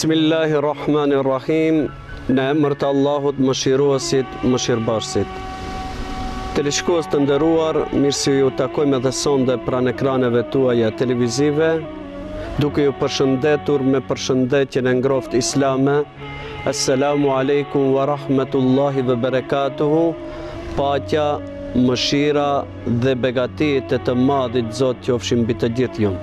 Bismillahirrahmanirrahim Në emër të Allahut, mëshiruesit, mëshirëbërësit. Teleshikues të nderuar, mirë se ju takojmë edhe sonde pranë ekraneve tuaja televizive, duke ju përshëndetur me përshëndetjen e ngroftë islame, Esselamu alejkum wa rahmetullahi ve berekatuhu, paqja, mëshira dhe begatitë e të madhit Zot qofshin mbi të gjithë ju.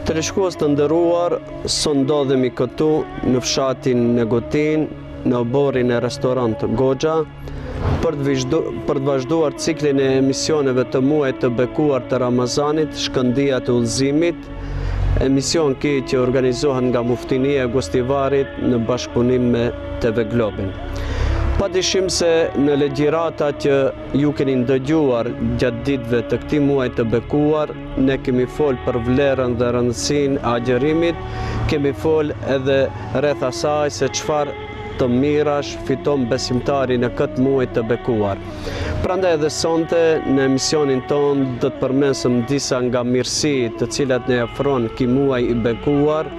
Teleshikues të nderuar, sot ndodhemi këtu në fshatin Negotinë, në oborrin e restorant Goxha, për të, vizhdu, për të vazhduar ciklin e emisioneve të muajit të bekuar të Ramazanit, Shkëndijat e Udhëzimit, emision ky që organizohet nga Muftinia e Gostivarit në bashkëpunim me TV Globin. Pa dyshim se në ligjërata që ju keni ndëgjuar gjatë ditëve të këtij muaji të bekuar, ne kemi fol për vlerën dhe rëndësinë e agjërimit, kemi fol edhe rreth asaj se çfarë të mirash fiton besimtari në këtë muaj të bekuar. Prandaj edhe sonte në emisionin tonë do të përmendim disa nga mirësitë të cilat na ofron ky muaj i bekuar,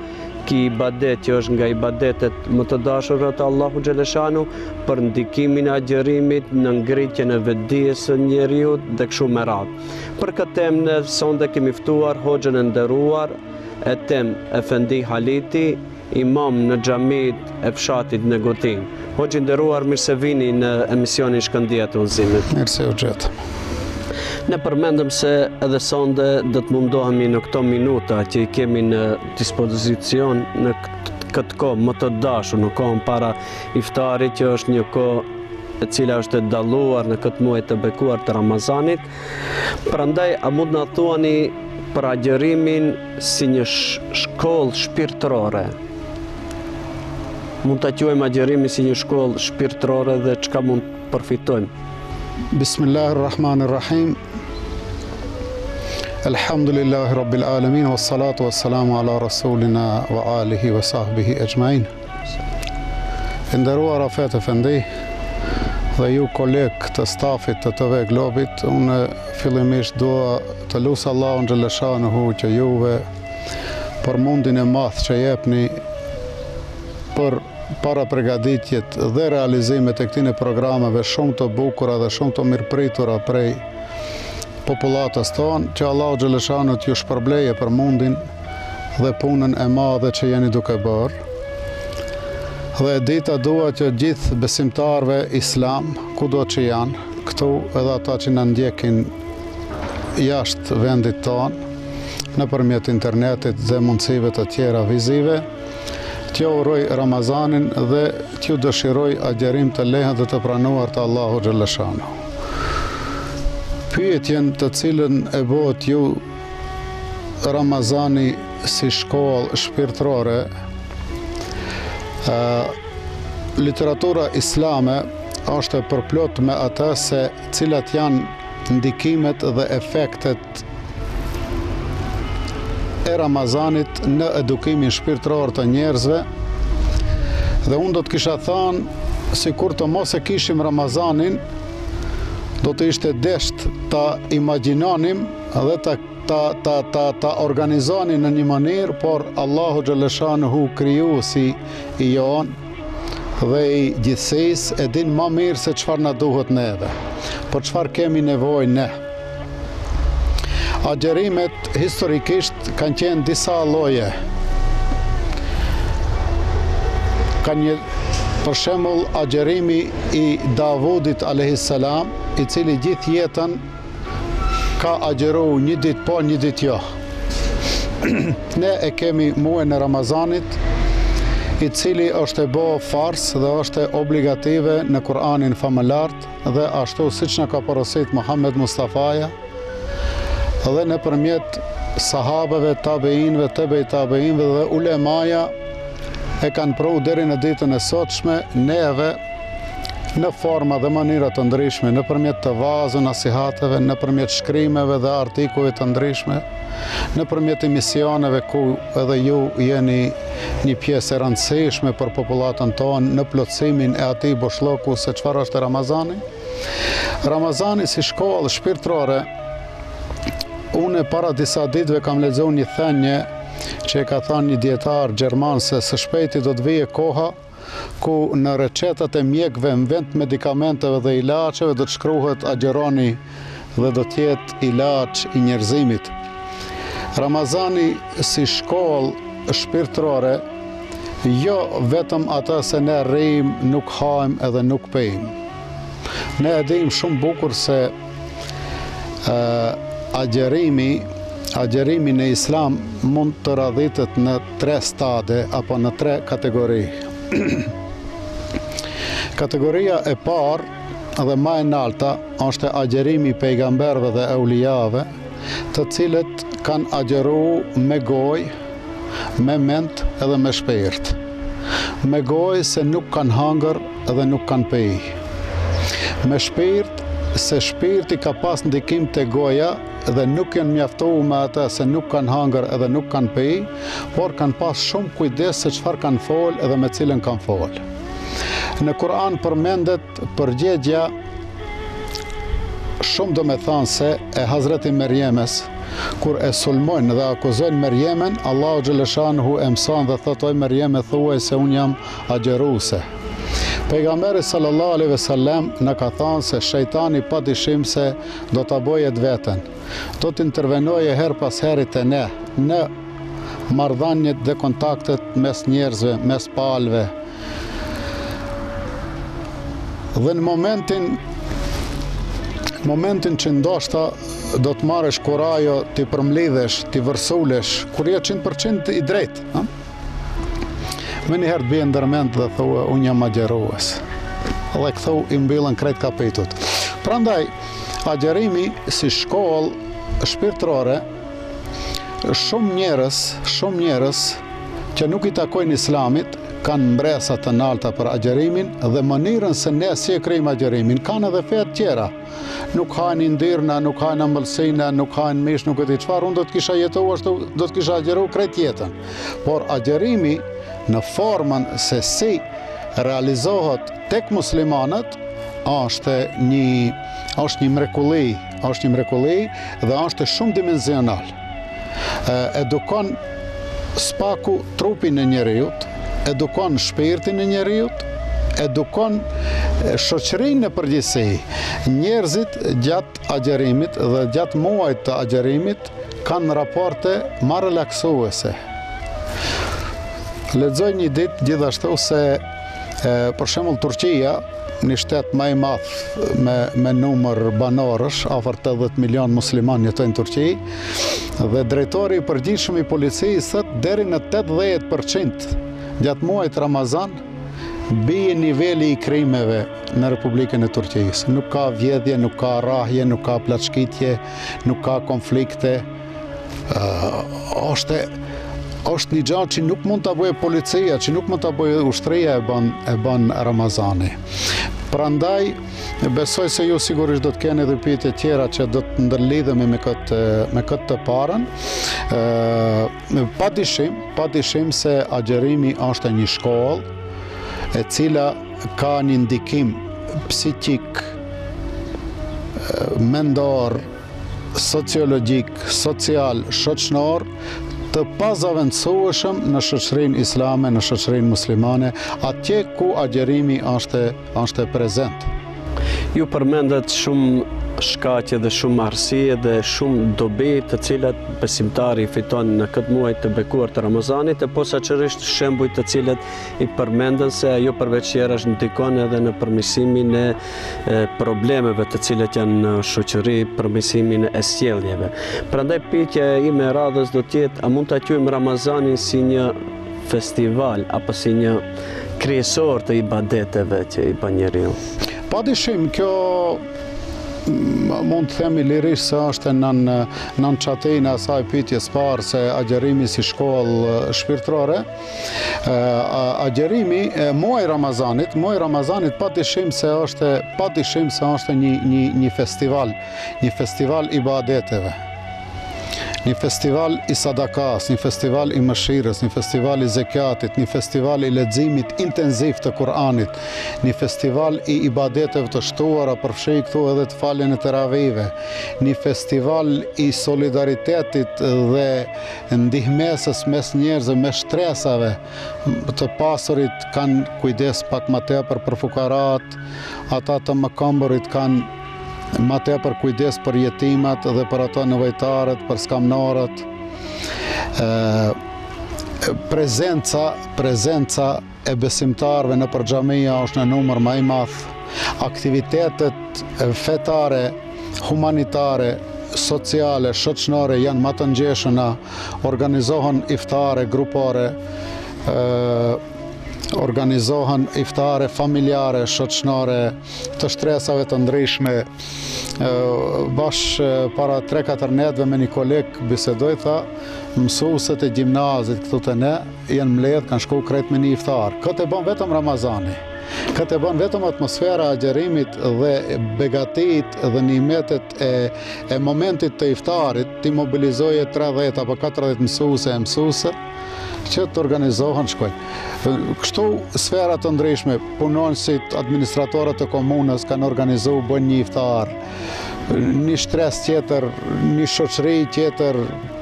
ky ibadet që është nga ibadetet më të dashura të Allahut xheleshanuhu, për ndikimin e agjërimit në ngritjen e vetëdijes së njeriut dhe kështu me radhë. Për këtë temë ne sonte kemi ftuar hoxhën e nderuar Etem Efendi Haliti, imam në xhamitë e fshatit Negotinë. Hoxhë i nderuar, mirë se vini në emisionin Shkëndijat e Udhëzimit. Mirë se ju gjeta. Ne përmendëm se edhe sonde do të mundohemi në këto minuta që i kemi në dispozicion në këtë kohë më të dashur, në kohën para iftarit që është një kohë e cila është e dalluar në këtë muaj të bekuar të Ramazanit. Prandaj a mund na thuani për agjërimin si një shkollë shpirtërore? Mund ta quajmë agjërimin si një shkollë shpirtërore dhe çka mund të përfitojmë? Bismillahirrahmanirrahim. Elhamdulillahi Rabbil Alamin wa salatu wa salamu ala rasulina wa alihi wa sahbihi ejmain. I nderuar Afet Efendi dhe ju kolegë të stafit të TV Globit, unë fillimisht dua të lus Allahun xheleshanuhu që juve për mundin e madh që jepni për parapregaditjet dhe realizimet e këtyne programeve shumë të bukura dhe shumë të mirëpritura prej popullatës tonë, që Allahu xheleshanuhu t'ju shpërbleje për mundin dhe punën e madhe që jeni duke bërë. Dhe e dyta dua që gjithë besimtarëve islam, kudo që janë, këtu edhe ata që na ndjekin jashtë vendit tonë, nëpërmjet internetit dhe mundësive të tjera vizive, t'ju uroj Ramazanin dhe t'ju dëshiroj agjërim të lehtë dhe të pranuar të Allahu xheleshanuhu. Pyetjen të cilën e bëtë ju Ramazani si shkollë shpirtërore, literatura islame është e përplot me atë se cilat janë ndikimet dhe efektet e Ramazanit në edukimin shpirtëror të njerëzve dhe unë do të kisha thënë sikur të mos e kishim Ramazanin do të ishte desht ta imagjinonim dhe ta ta ta ta ta organizonim në një mënyrë, por Allahu xheleshanuhu krijuesi i jonë dhe i gjithësisë e din ma mirë se çfarë na duhet neve, për çfarë kemi nevojë ne. Agjërimet historikisht kanë qenë disa lloje. Ka një për shembull agjërimi i Davudit a.s. i cili gjithë jetën ka agjëru një ditë po, një ditë jo. Ne e kemi muajin e Ramazanit, i cili është e bo farz dhe është obligative në Kur'anin famëlartë dhe ashtu siç na ka porosit Muhammed Mustafaja dhe nëpërmjet sahabeve, tabeinve, tebe tabeinve dhe ulemaja e kanë pru deri në ditën e sotshme neve në forma dhe mënyra të ndryshme, nëpërmjet të vaz nasihateve, nëpërmjet shkrimeve dhe artikujve të ndryshme, nëpërmjet emisioneve ku edhe ju jeni një pjesë e rëndësishme për popullatën tonë në plotësimin e atij boshllëku se çfarë është Ramazani. Ramazani si shkollë shpirtërore, unë para disa ditëve kam lexuar një thënie. që e ka thanë një dijetar gjerman se së shpejti do të vijë koha ku në recetat e mjekëve në vend të medikamenteve dhe ilaçeve do të shkruhet agjëroni dhe do të jetë ilaç i njerëzimit. Ramazani si shkollë shpirtërore, jo vetëm atë se ne rrijmë, nuk hajmë edhe nuk pijmë. Ne e dimë shumë bukur se agjërimi, agjërimi në islam mund të radhitet në tre stade apo në tre kategori. Kategoria e parë dhe ma e nalta është agjërimi i pejgamberëve dhe eulijave, të cilët kanë agjëru me gojë, me mend edhe me shpirt. Me gojë se nuk kanë hangër dhe nuk kanë pi. Me shpirt se shpirti ka pas ndikim te goja dhe nuk janë mjaftu me atë se nuk kanë hangër edhe nuk kanë pi, por kanë pas shumë kujdes se çfarë kanë fol edhe me cilën kanë fol. Në Kur'an përmendet përgjigja shumë domethënëse e Hazreti Merjemes, kur e sulmojnë dhe akuzojnë Merjemen, Allahu xheleshanuhu e mëson dhe thotë oj Merjeme thuaj se unë jam agjëruese. Pejgamberi sallallahu alaihi wasallam na ka thënë se shejtani pa dyshim se do ta bëjë të veten. Do të intervenojë herë pas here te ne në marrëdhëniet dhe kontaktet mes njerëzve, mes palëve. Dhe në momentin momentin që ndoshta do të marrësh kurajo t'i përmblidhesh, t'i vërsulesh, kur je 100% i drejtë, ha? Menjëherë të bie ndërmend dhe thua, unë jam agjërues. Dhe këtu i mbyllen krejt kapitujt. Prandaj, agjërimi si shkollë shpirtërore, shumë njerëz, shumë njerëz që nuk i takojnë islamit, kanë mbresa të nalta për agjërimin dhe mënyrën se ne si e kryjmë agjërimin, kanë edhe fe të tjera. Nuk hajnë yndyrna, nuk hajnë ëmbëlsina, nuk hajnë mish, nuk e di çfarë, unë do të kisha jetu ashtu, do të kisha agjëru krejt jetën. Por agjërimi në formën se si realizohet tek muslimanët është një është një mrekulli, është një mrekulli dhe është shumëdimensional. Edukon s'paku trupin e njeriut, edukon shpirtin e njeriut, edukon shoqërinë në përgjithësi. Njerëzit gjatë agjërimit dhe gjatë muajit të agjërimit kanë raporte ma relaksuese. Lexoj një ditë gjithashtu se për shembull Turqia, një shtet ma i madh me, me numër banorësh, afër 80 milion musliman jetojnë në Turqi, dhe drejtori i përgjithshëm i policisë thotë deri në 80% gjatë muajit Ramazan bie niveli i krimeve në Republikën e Turqisë. Nuk ka vjedhje, nuk ka rrahje, nuk ka plaçkitje, nuk ka konflikte. Është është një gja që nuk mund ta bëjë policia, që nuk mund ta bëjë ushtria e bën e bën Ramazani. Prandaj besoj se ju sigurisht do të keni edhe pyetje tjera që do të ndërlidhemi me këtë me këtë të parën. Ë pa dyshim, pa dyshim se agjërimi është një shkollë e cila ka një ndikim psikik, mendor, sociologjik, social, shoqnor, të pazavendësueshëm në shoqërinë islame, në shoqërinë muslimane, atje ku agjërimi është, është prezent. Ju përmendët shumë shkaqe dhe shumë arsye dhe shumë dobi të cilat besimtari fiton në këtë muaj të bekuar të Ramazanit e posaçërisht shembuj të cilët i përmendën se ajo përveç tjerash ndikon edhe në përmirësimin e problemeve të cilat janë në shoqëri, përmirësimin e sjelljeve. Prandaj pyetja ime e radhës do të jetë a mund ta quajmë Ramazanin si një festival apo si një kryesor të ibadeteve që i bën njeriu? Pa dyshim, kjo mund të themi lirisht se është nën nën çatinë e asaj pyetjes parë se agjërimi si shkollë shpirtërore, Agjërimi muaji i Ramazanit, muaji i Ramazanit pa dyshim se është pa dyshim se është një një një festival, një festival i ibadeteve. Një festival i sadakas, një festival i mëshirës, një festival i zekatit, një festival i leximit intenziv të Kur'anit, një festival i ibadeteve të shtuara, përfshi këtu edhe të faljen e teravive, një festival i solidaritetit dhe ndihmesës mes njerëzve, mes shtresave, të pasurit kanë kujdes pak ma tepër për fukarat, ata të mëkëmburit kanë ma tepër kujdes për jetimat dhe për ato nevojtarët, për skamnorët. Prezenca, prezenca e besimtarëve nëpër xhamia është në numër ma i madh. Aktivitetet fetare, humanitare, sociale, shoqnore janë ma të ngjeshuna, organizohen iftare grupore, organizohen iftare familjare, shoqnore, të shtresave të ndryshme. Bash para 3-4 netëve me një koleg bisedoj, tha, mësuesit e gjimnazit këtu te ne, janë mbledh, kanë shku krejt me një iftar. Këtë e bon vetëm Ramazani. Këtë e bon vetëm atmosfera e agjërimit dhe begatit dhe nimetet e, e momentit të iftarit, t'i mobilizojë 30 apo 40 mësuese e mësuese, që të organizohen shkojnë. Kështu sfera të ndryshme, punonjësit, administratorët e komunës kanë organizu, bëjnë një iftar, një shtresë tjetër, një shoqëri tjetër,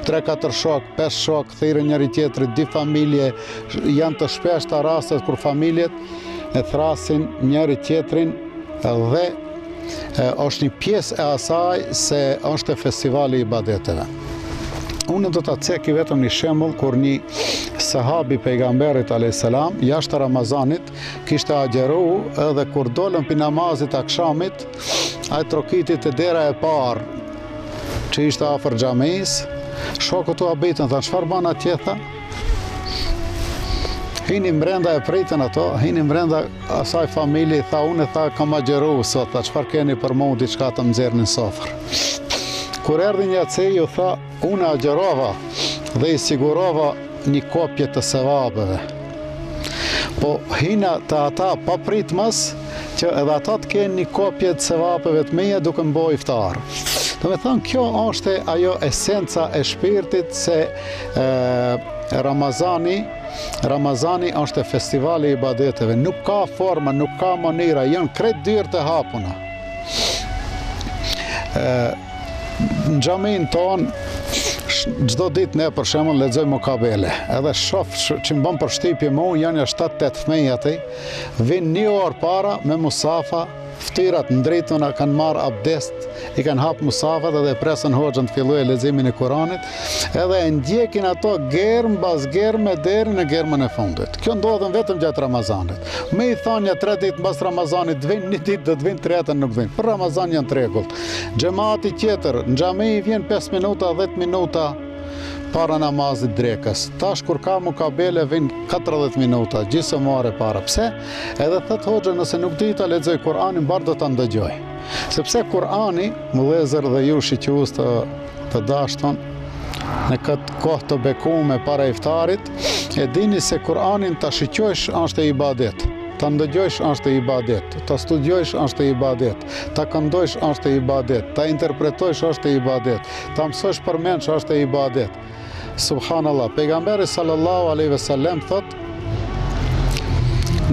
3-4 shok, 5 shok, thirrin njëri tjetrit, dy familje, janë të shpeshta rastet kur familjet e thrasin njëri tjetrin dhe është një pjesë e asaj se është festivali i ibadeteve. Unë do ta ceki vetëm një shembull kur një sahabi pejgamberit alayhis salam jashtë Ramazanit kishte agjëru edhe kur dolën pi namazit akshamit ai trokiti te dera e parë që ishte afër xhamisë shokët u habitën thanë çfarë bën atje tha hini mbrenda e pritën ato hini mbrenda asaj familje tha unë tha kam agjëru sot tha çfarë keni për mu diçka të më nxjerrni në sofër kur erdhi një acej ju tha unë agjërova dhe i sigurova një kopje të sevapeve po hina te ata papritmas që edhe ata të kenë një kopje të sevapeve të mia duke më bo iftar. Domethanë, kjo është ajo esenca e shpirtit se e, Ramazani Ramazani është festivali i ibadeteve. Nuk ka forma, nuk ka mënyra, janë krejt dyert të hapuna. Ë në xhaminë tonë çdo ditë ne për shembull lexojmë mukabele. Edhe shof që më bën përshtypje mu janë ja 7-8 fëmijë aty, vijnë një orë para me musafa Ftyrat ndrituna kanë marrë abdest, i kanë hapë musafat edhe presin hoxhën të fillojë leximin e Kuranit, edhe e ndjekin ato germë mbas germe deri në germën e fundit. Kjo ndodhën vetëm gjatë Ramazanit. Me i thonë nja tre ditë mbas Ramazanit të vinë, një ditë do të vinë, tretën nuk vinë. Për Ramazan janë të rregullt. Xhemati tjetër, në xhami vjen 5 minuta, 10 minuta, para namazit drekës. Tash kur ka mukabele vin 40 minuta, gjysëm ore para. Pse? Edhe thot hoxha nëse nuk di ta lexoj Kur'anin, bar do ta ndëgjoj. Sepse Kur'ani, vëllezër dhe ju shiques të të dashtun, në këtë kohë të bekume para iftarit, e dini se Kur'anin ta shiqojsh është ibadet. Ta ndëgjojsh është ibadet, ta studiojsh është ibadet, ta këndojsh është ibadet, ta interpretojsh është ibadet, Ta mësosh përmendsh është ibadet. Subhanallah, pejgamberi sallallahu alaihi wasallam thot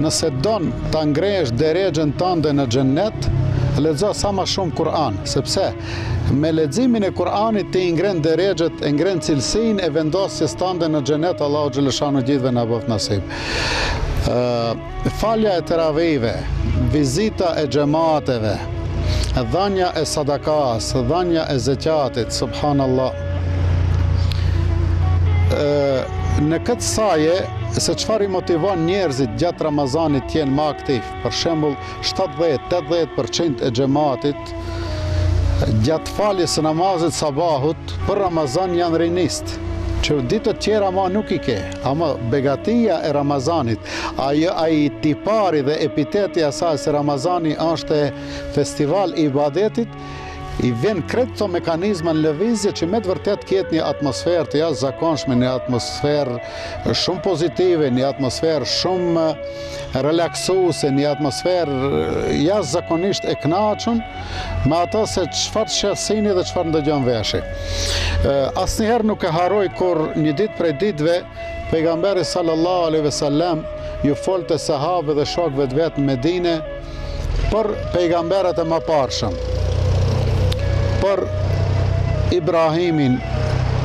Nëse don ta ngresh derexhen tënde në xhennet, lexo sa ma shumë Kur'an, sepse me leximin e Kur'anit ti i ngren derexhet, e ngren cilësinë e vendosjes tënde në xhennet, Allahu xheleshanu gjithëve na bëft nasib. Ë Falja e teravive, vizita e xhemateve, dhënia e sadakasë, dhënia e zeqatit, subhanallah. Ë në këtë saje se çfarë i motivon njerëzit gjatë Ramazanit të jenë më aktiv. Për shembull, 70-80% e xhematit gjatë faljes së namazit sabahut për Ramazan janë rinistë, që ditët tjera ma nuk i ke. Ama begatia e Ramazanit, ajo ai tipari dhe epiteti asaj se Ramazani është festival i ibadetit, I vjen krejt këto mekanizma në lëvizje që me të vërtetë ketë një atmosferë të jashtëzakonshme, një atmosferë shumë pozitive, një atmosferë shumë relaksuese, një atmosferë jashtëzakonisht e kënaqun me atë se çfarë sheh syni dhe çfarë ndëgjon veshi. Asnjëherë nuk e harroj kur një ditë prej ditëve pejgamberi sallallahu alaihi wasallam ju folte sahabëve dhe shokëve të vet në Medine për pejgamberët e mëparshëm. Për Ibrahimin,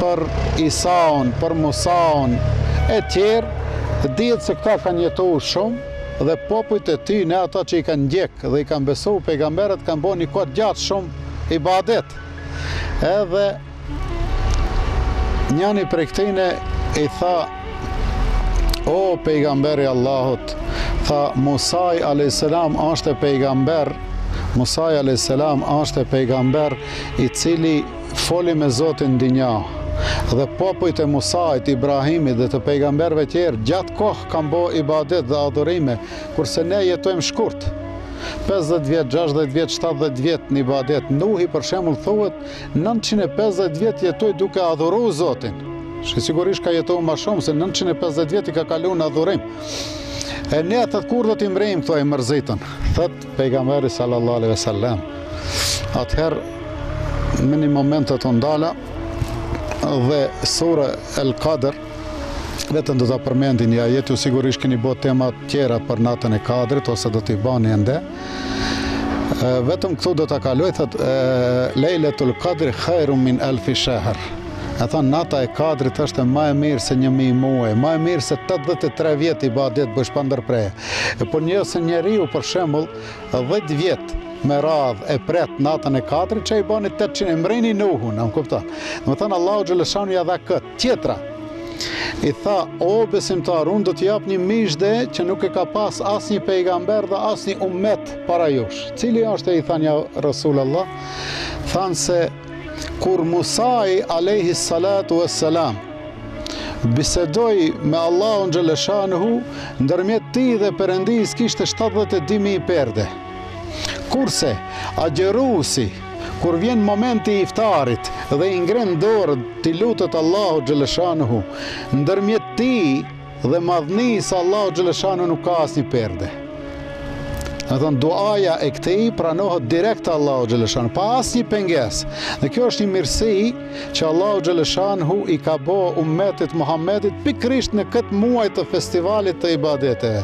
për Isaun, për Musaun e tjerë, dihet se këta kanë jetu shumë dhe popujt e tyne ata që i kanë ndjek dhe i kanë besu pejgamberët kanë bo një kohë gjatë shumë ibadet. Edhe njani prej këtyne i tha o pejgamber i Allahut, tha Musai a.s. është pejgamber, Musai a.s. është pejgamber i cili foli me Zotin n'dynja dhe popujt e Musait, Ibrahimit dhe të pejgamberëve tjerë gjatë kohë kanë bo ibadet dhe adhurime, kurse ne jetojmë shkurt. 50 vjet, 60 vjet, 70 vjet në ibadet. Nuhi për shembull thuhet 950 vjet jetoi duke adhuru Zotin. Që sigurisht ka jetu ma shumë se 950 vjet i ka kalu në adhurim. E ne thot kur do t'i mrrijmë këto e mërzitën, thot pejgamberi sallallahu alaihi wasallam. Atëherë në një moment u ndala dhe sura El Qadr vetëm do ta përmendi një ajet, ju sigurisht keni bo tema tjera për natën e Kadrit ose do t'i bani ende. Vetëm këtu do ta kaloj thot Lejletul Qadri khairun min alfi shahr. E thonë, nata e Kadrit është ma e mirë se 1000 muaj, ma e mirë se 83 vjet ibadet bësh pa ndërpre. E po nëse njeriu për shembull 10 vjet me radhë e pret natën e Kadrit, që i bani 800 e mrrini Nuhun, a më kupton. Domethënë Allahu xheleshanuhu ja dha këtë. Tjetra, i tha, o besimtar, unë do t'ju jap një myzhde që nuk e ka pas asnjë pejgamber dhe asnjë umet para jush. Cili është e i thanë ja Rasul Allah? Thanë se kur Musai alejhi salatu ves selam bisedoi me Allahun xheleshanuhu, ndërmjet tij dhe Perëndisë kishte 72.000 perde. Kurse agjëruesi kur vjen momenti i iftarit dhe i ngren dorët t'i lutet Allahut xheleshanuhu, ndërmjet tij dhe madhnisë së Allahut xheleshanuhu nuk ka asnjë perde. Domethënë, duaja e këtij pranohet direkt te Allahu xheleshanuhu, pa asnjë pengesë. Dhe kjo është një mirësi që Allahu xheleshanuhu i ka bo umetit Muhammedit pikërisht në këtë muaj të festivalit të ibadeteve.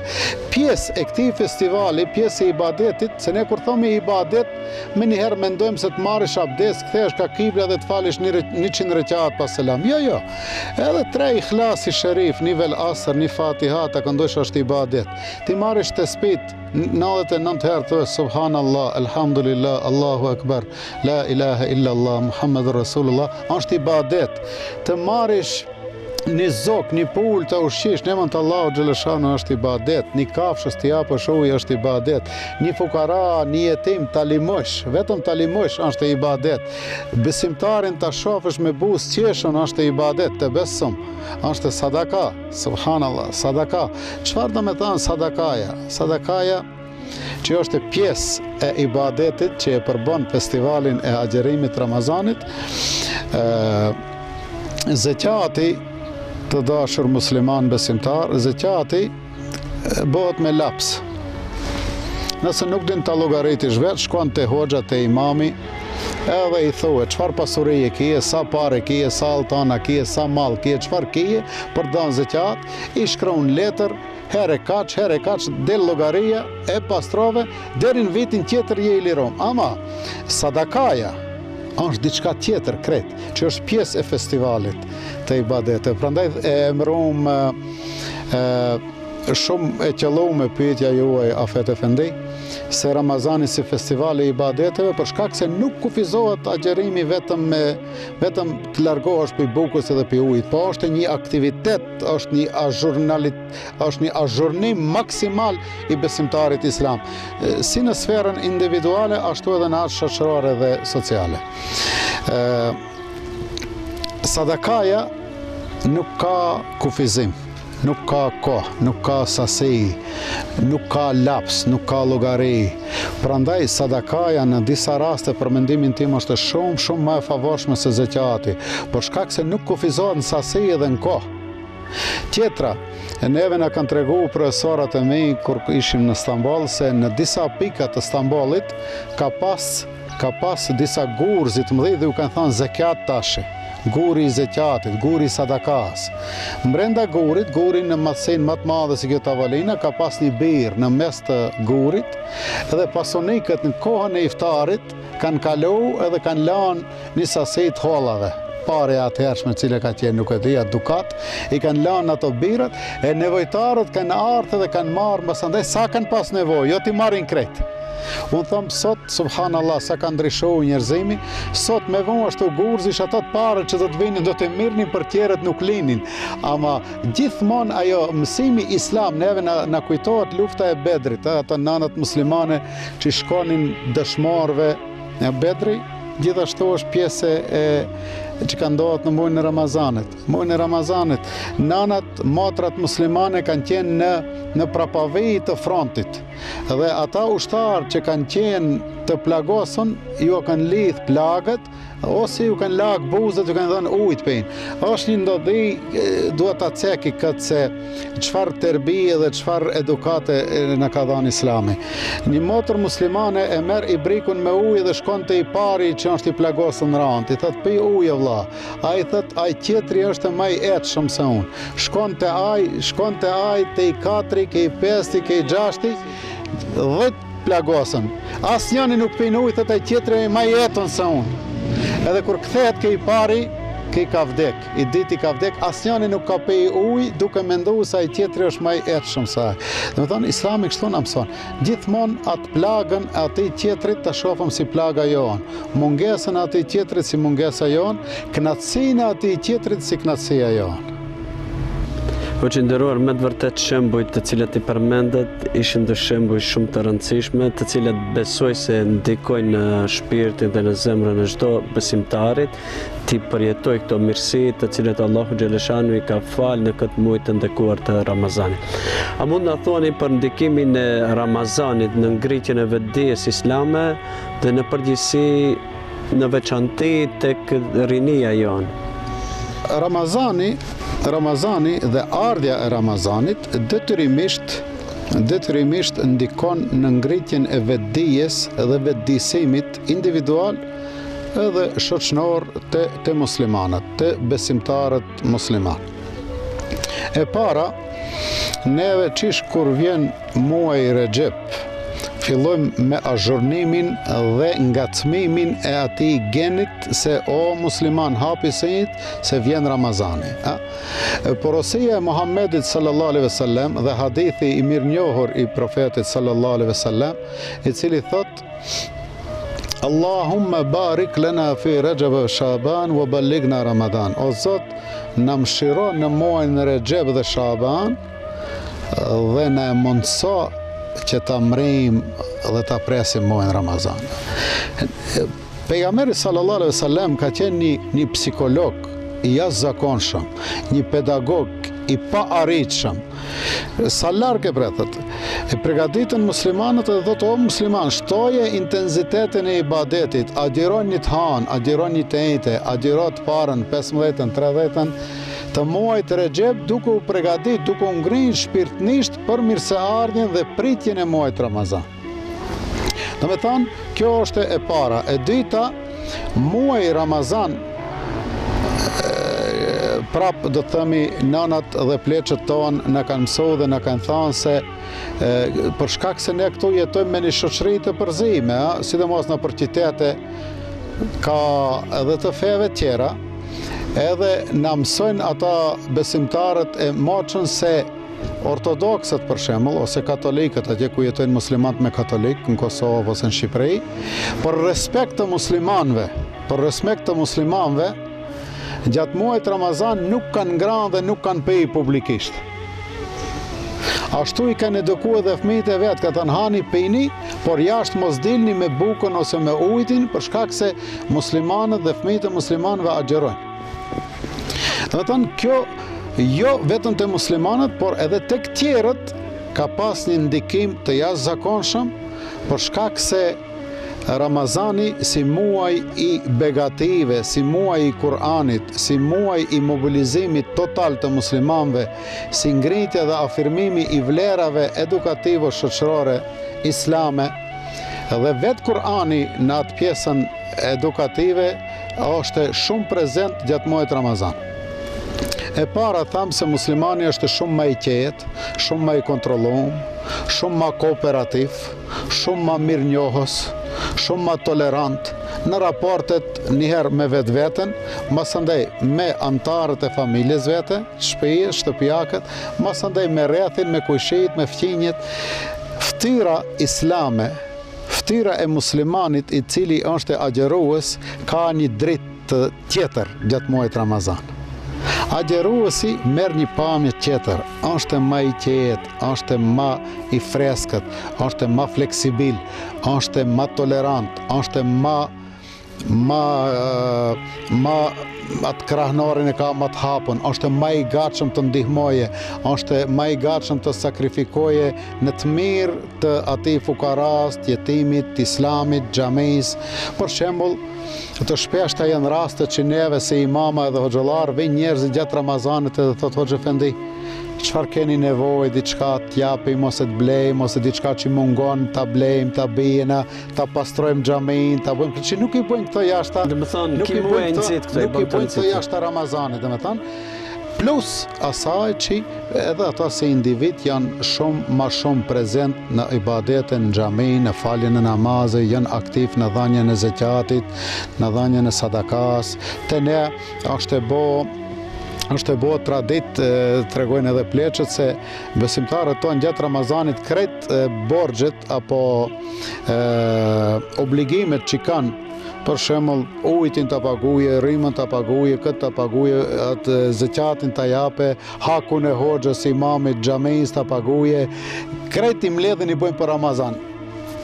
Pjesë e këtij festivali, pjesë e ibadetit, se ne kur thomi ibadet, menjëherë mendojmë se të marrish abdes, kthehesh ka kibla dhe të falish 100 reqat pa selam. Jo, jo. Edhe tre Ihlasi Sherif, një Vel Asr, një Fatiha, ta këndosh është ibadet. T'i marrish tespit 99 herë thue Subhanallah, Elhamdulillah, Allahu Akbar, La ilaha illa Allah, Muhammed Rasulullah, është ibadet. Të marrish një zog, një pulë ta ushqish në emër të Allahut xheleshanuhu është ibadet, një kafshës t'i japësh ujë është ibadet, një fukara, një jetim ta limosh, vetëm ta limosh është ibadet. Besimtarin ta shofësh me buzëqeshun është ibadet, tebessum, është sadaka. Subhanallah, sadaka. Çfarë do me thanë sadakaja? Sadakaja që është pjesë e ibadetit që e përbën festivalin e agjërimit Ramazanit, ë zeqati të dashur musliman besimtar, zeqati bëhet me laps. Nëse nuk din ta llogaritish vetë, shkon te hoxha, te imami, edhe i thue, çfarë pasurie kije, sa pare kije, sa altana kije, sa mall kije, çfarë kije, për të dhanë zeqat, i shkruan letër, herë kaq, herë kaq, del llogaria, e pastrove, deri në vitin tjetër je i lirum. Ama, sadakaja, është diçka tjetër krejt, që është pjesë e festivalit të ibadeteve. Prandaj e emërum e, Shumë e qëllume pyetja juaj Afet Efendi, se Ramazani si festival i ibadeteve për shkak se nuk kufizohet agjërimi vetëm me vetëm të largohesh prej bukës edhe prej ujit, po është një aktivitet, është një azhurnalit, është një azhurnim maksimal i besimtarit islam, si në sferën individuale ashtu edhe në atë shoqërore dhe sociale. Ë Sadakaja nuk ka kufizim. Nuk ka kohë, nuk ka sasi, nuk ka laps, nuk ka llogari. Prandaj sadakaja në disa raste për mendimin tim është shumë shumë më e favorshme se zeqati, për shkak se nuk kufizohet në sasi edhe në kohë. Tjetra, neve na kanë tregu profesorët e mi kur ishim në Stamboll se në disa pika të Stambollit ka pas Ka pas disa gurë zi të mëdhej dhe u kanë thanë zekat tashi, guri i zekatit, guri i sadakas. Mbrenda gurit, guri në madhësinë më të madhe se kjo tavolina, ka pas një birë në mes të gurit, edhe pasonikët në kohën e iftarit kanë kalu edhe kanë lanë një sasi të hollave pare e atëhershme cila ka qenë nuk e di, a dukat, i kanë lanë ato birat, e nevojtarët kanë ardhë dhe kanë marrë, masandej sa kanë pas nevojë, jo t'i marrin krejt. Unë thom sot, subhanallah, sa ka ndryshu njerëzimi, sot me vu ashtu gurzish, ato të parët që do të vinin, do të mirrnin për tjerët nuk linin. Ama gjithmonë ajo mësimi islam, neve na, na kujtohet lufta e Bedrit, ato nanat muslimane që shkonin dëshmorëve në Bedri, gjithashtu është pjesë e që ka ndodhur në muajin e Ramazanit. Muajin e Ramazanit, nanat, motrat muslimane kanë qenë në në prapavijë të frontit. Dhe ata ushtarë që kanë qenë të plagosun, ju kanë lidh plagët, ose ju kanë lagë buzët, ju kanë dhënë ujë të pinë. Është një ndodhi, dua ta ceki këtë se çfarë terbije dhe çfarë edukate na ka dhënë Islami. Një motër muslimane e merr ibrikun me ujë dhe shkon te i pari që është i plagosun rand. I thotë pi ujë vlla. Ai thotë ai tjetri është më i etshëm se unë. Shkon te ai, shkon te ai, te i katri, ke i pesti, ke i gjashti, 10 plagosën. Asnjëni nuk pin ujë, thotë ai tjetri më i etun se unë. Edhe kur kthehet ke i pari, ky ka vdek, i dyti ka vdek, asnjëni nuk ka pi ujë, duke mendu se ai tjetri është më i etshëm se ai. Domethënë, islami kështu na mëson. Gjithmonë atë plagën e atij tjetrit ta shohim si plaga jonë, mungesën e atij tjetrit si mungesa jonë, kënaqësinë e atij tjetrit si kënaqësia jonë. Hoxhë i nderuar, me të vërtetë shembujt të cilët i përmendët ishin dy shembuj shumë të rëndësishme, të cilët besoj se ndikojnë në shpirtin dhe në zemrën e çdo besimtarit t'i përjetojë këto mirësi të cilat Allahu xheleshanuhu i ka falë në këtë muaj të ndekuar të Ramazanit. A mund na thoni për ndikimin e Ramazanit në ngritjen e vetëdijes islame dhe në përgjithësi në veçanti tek rinia jonë? Ramazani, Ramazani dhe ardhja e Ramazanit detyrimisht detyrimisht ndikon në ngritjen e vetëdijes dhe vetëdijesimit individual edhe shoqnor te, te muslimanët, te besimtarët muslimanë. E para, neve qysh kur vjen muaji Rexhep, fillojmë me azhurnimin dhe ngacmimin e atij genit se o musliman hapi sytë se vjen Ramazani. A? Porosia e Muhammedit sallallahu alaihi wasallam dhe hadithi i mirënjohur i profetit sallallahu alaihi wasallam, i cili thotë Allahumma barik lena fi Rexheb ve Shaban wa balligna Ramadan. O Zot, na mëshiro në muajin Rexheb dhe Shaban dhe na e mundëso që ta mrrijmë dhe ta presim muajin Ramazan. Pejgamberi sallallahu alaihi wasallam ka qenë një një psikolog i jashtëzakonshëm, një pedagog i paarritshëm. Sa larg e pret, E pregatitën muslimanët dhe thotë o musliman, shtoje intensitetin e ibadetit, agjëro një të hanë, agjëro një të enjte, agjëro të parën, 15-ën, 30-ën, të muajit Rexheb duke u pregatit, duke u ngrinë shpirtnisht për mirëseardhjen dhe pritjen e muajit Ramazan. Domethanë, kjo është e para. E dyta, muaji Ramazan, prap do të themi nanat dhe pleqët tonë na kanë mësu dhe na kanë thanë se e, për shkak se ne këtu jetojmë me një shoqëri të përzime, a, sidomos nëpër qytete ka edhe të feve tjera, edhe na mësojnë ata besimtarët e moçëm se Ortodoksët për shembull ose katolikët atje ku jetojnë muslimanët me katolikë në Kosovë ose në Shqipëri, për respekt të muslimanëve, për respekt të muslimanëve, gjatë muajit Ramazan nuk kanë ngranë dhe nuk kanë pi publikisht. Ashtu i kanë eduku edhe fëmijët e vet, ka thënë hani pini, por jashtë mos dilni me bukën ose me ujtin, për shkak se muslimanët dhe fëmijët e muslimanëve agjërojnë. Domethanë, kjo. jo vetëm te muslimanët, por edhe tek tjerët ka pas një ndikim të jashtëzakonshëm për shkak se Ramazani si muaj i begative, si muaj i Kur'anit, si muaj i mobilizimit total të muslimanëve, si ngritja dhe afirmimi i vlerave edukativo-shoqërore islame, dhe vetë Kur'ani në atë pjesën edukative është shumë prezent gjatë muajit Ramazan. E para thamë se muslimani është shumë ma i qetë, shumë ma i kontrollum, shumë ma kooperativ, shumë ma mirënjohës, shumë ma tolerant në raportet njëherë me vetveten, masandej me anëtarët e familjes vete, shpijës, shtëpiakët, masandej me rrethin, me kojshitë, me fqinjët. Ftyra islame, ftyra e muslimanit i cili është agjërues, ka një dritë tjetër gjatë muajit Ramazan. Agjëruesi merr një pamje tjetër, është ma i qetë, është ma i freskët, është ma fleksibil, është ma tolerant, është ma ma ma atë krahnorin e ka ma të hapun, është ma i gatshëm të ndihmoje, është ma i gatshëm të sakrifikoje në të mirë të atij fukaras, të jetimit, të islamit, xhamisë. Për shembull, Të shpeshta janë rastet që neve si imama edhe hoxhallarë vijnë njerëzit gjatë Ramazanit edhe thotë hoxhë efendi, çfarë keni nevojë, diçka t'japim ose të blejmë ose diçka që mungon ta blejmë, ta bijena, ta pastrojmë xhaminë, ta bëjmë këtë që nuk i bëjnë këto jashta. Domethënë, nuk i bëjnë këto, këto, nuk i bëjnë këto jashta Ramazanit, domethënë, Plus asaj që edhe ata si individ janë shumë ma shumë prezent në ibadete, në xhami, në faljen e namazit, janë aktiv në dhanien e zeqatit, në dhanien e sadakas. Te ne është e bo është e bo traditë, tregojnë edhe pleqët se besimtarët tonë gjatë Ramazanit krejt borxhet apo e, obligimet që kanë Për shembull, ujtin ta paguje, rrymën ta paguje, këtë ta paguje, atë zeqatin ta jape, hakun e hoxhës, imamit, xhamisë ta paguje, krejt i mbledhin i bëjnë për Ramazan.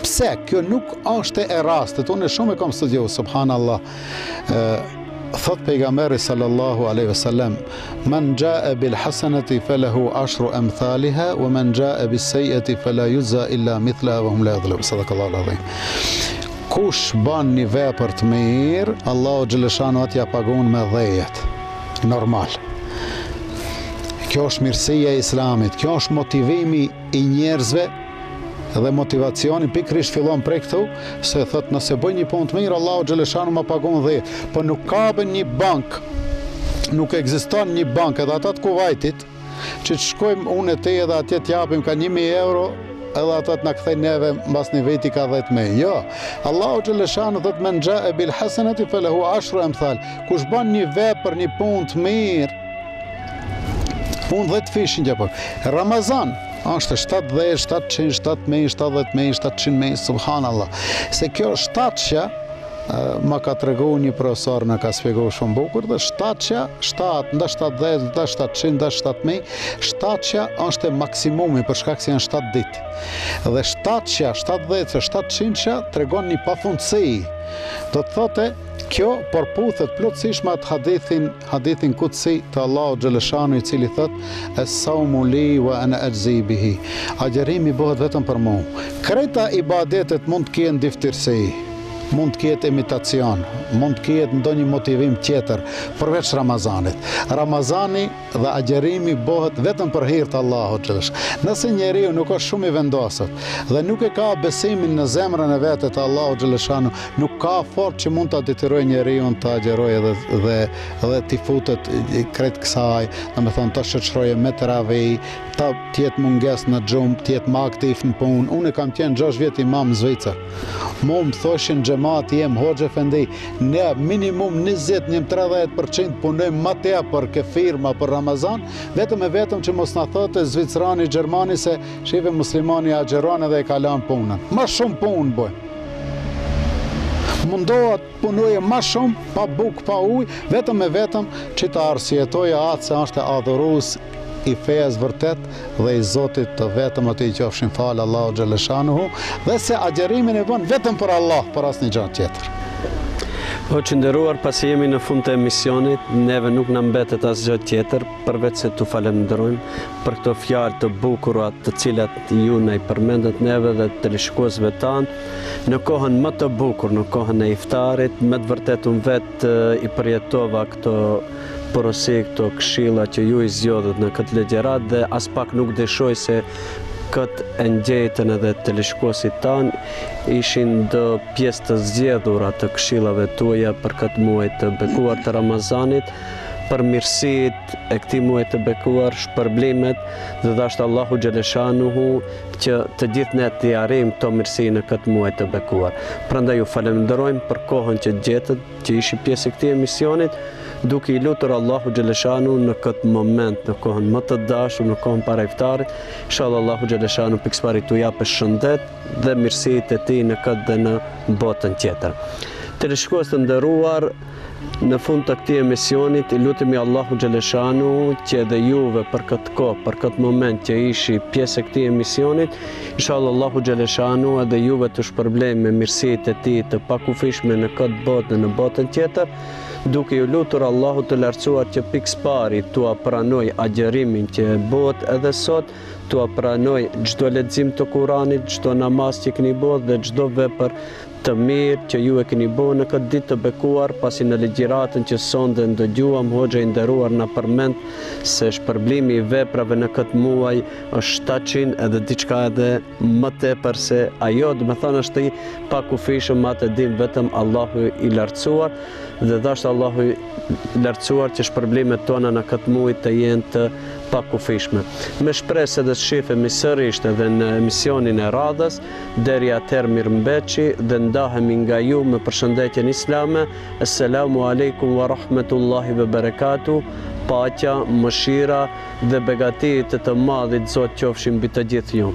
Pse? Kjo nuk është e rastit, unë shumë e kam studiu, subhanallah. Thot pejgamberi sallallahu alaihi wasallam, "Men jaa bil hasanati falahu ashru amthaliha wa men jaa bis sayiati fala yujza illa mithlaha wa hum la yudhlamun." Sadakallahu alazim. Kush ban një vepër të mirë, Allahu xheleshanu atë ja pagun me 10. Normal. Kjo është mirësia e Islamit, kjo është motivimi i njerëzve dhe motivacioni pikërisht fillon prej këtu, se thot nëse bëj një punë të mirë, Allahu xheleshanu ma pagun 10. Po nuk ka be një bank, nuk ekziston një bank edhe ata të Kuvajtit, që të shkojmë unë e ti edhe atje të japim ka 1000 euro, edhe ata të na kthejnë neve mbas një viti ka 10000. Jo. Allahu xheleshanu thot men xhae bil hasanati falahu ashru amthal. Kush bën një vepër, një punë të mirë, unë 10 fishin që po. Ramazan është 70, 700, 7000, 70000, 700000, subhanallah. Se kjo shtatëshja ma ka tregu një profesor, na ka spjegu shumë bukur, dhe shtatëshja, 7, nda 70, nda 700, nda 7000, shtatëshja është maksimumi, për shkak se janë 7 ditë. Dhe shtatëshja, 70, 700-sha, tregon një pafundësi. Do të thote, kjo përputhet plotësisht me atë hadithin, hadithin kutsi të Allahut xheleshanu i cili thot, es saumu li wa ana ajzi bihi. Agjërimi bëhet vetëm për mu. Krejt ibadetet mund të kenë dyftyrësi, mund të ketë imitacion, mund të ketë ndonjë motivim tjetër, përveç Ramazanit. Ramazani dhe agjërimi bëhet vetëm për hir të Allahut xheleshanu. Nëse njeriu nuk është shumë i vendosur dhe nuk e ka besimin në zemrën e vet te Allahu xheleshanu, nuk ka forcë që mund ta detyrojë njeriun të agjërojë dhe dhe dhe t'i futet krejt kësaj, domethënë ta shoqërojë me teravi, ta të jetë mungesë në gjumë, të jetë më aktiv në punë. Unë kam qenë 6 vjet imam në Zvicër. Mu më thoshin xhemati jem, hoxhë efendi, ne minimum 20, një 30% punojmë ma tepër ke firma për Ramazan, vetëm e vetëm që mos na thotë zvicrani, gjermani se shife muslimani agjëron edhe e ka lanë punën. Ma shumë punë bojmë. Mundohet punoje ma shumë, pa bukë, pa ujë, vetëm e vetëm që ta arsyetoje atë se është adhurues i fesë vërtet dhe i Zotit të vetëm atij i qofshin falë Allahu xheleshanuhu dhe se agjërimin e bën vetëm për Allah, për asnjë gjë tjetër. Hoxhë i nderuar, pasi jemi në fund të emisionit, neve nuk na mbetet asgjë tjetër përveç se t'u falënderojmë për këto fjalë të bukura të cilat ju na i përmendët neve dhe teleshikuesve tanë në kohën më të bukur, në kohën e iftarit, me të vërtetë unë vetë i përjetova këto porosi, këto këshilla që ju i zgjodhët në këtë ligjëratë dhe aspak nuk dyshoj se këtë e ndjenë edhe teleshikuesit tanë, ishin do pjesë të zgjedhura të këshillave tuaja për këtë muaj të bekuar të Ramazanit, për mirësitë e këtij muaji të bekuar, shpërblimet dhe dhashtë Allahu xheleshanuhu që të gjithë ne t'i arrijmë këto mirësi në këtë muaj të bekuar. Prandaj ju falënderojmë për kohën që gjetët që ishit pjesë e këtij emisionit, duke i lutur Allahu xheleshanu në këtë moment, në kohën më të dashur, në kohën para iftarit, inshallah Allahu xheleshanu pikësëpari t'u japë shëndet dhe mirësitë e tij në këtë dhe në botën tjetër. Teleshikues të nderuar, në fund të këtij emisionit i lutemi Allahu xheleshanu që edhe juve për këtë kohë, për këtë moment që ishi pjesë e këtij emisionit, Inshallah Allahu xheleshanu edhe juve t'ju shpërblejë me mirësitë e tij të pakufishme në këtë botë dhe në botën tjetër, duke ju lutur Allahut të lartësuar që pikësëpari t'ua pranojë agjërimin që e bëtë edhe sot, t'ua pranojë çdo lexim të Kuranit, çdo namaz që keni bërë dhe çdo vepër të mirë që ju e keni bërë në këtë ditë të bekuar, pasi në ligjëratën që sonde ndëgjuam, hoxha i nderuar na përmend se shpërblimi i veprave në këtë muaj është 700 edhe diçka edhe më tepër se ajo, domethënë është i pakufishëm atë e din vetëm Allahu i lartësuar dhe dhashtë Allahu i lartësuar që shpërblimet tona në këtë muaj të jenë të pakufishme. Me shpresë edhe të shifemi sërisht edhe në emisionin e radhës, Deri atëherë mirëmbeçi dhe ndahemi nga ju me përshëndetjen islame, Esselamu alejkum wa rahmetullahi ve berekatu, paqja, mëshira dhe begatitë e të madhit Zot qofshin mbi të gjithë ju.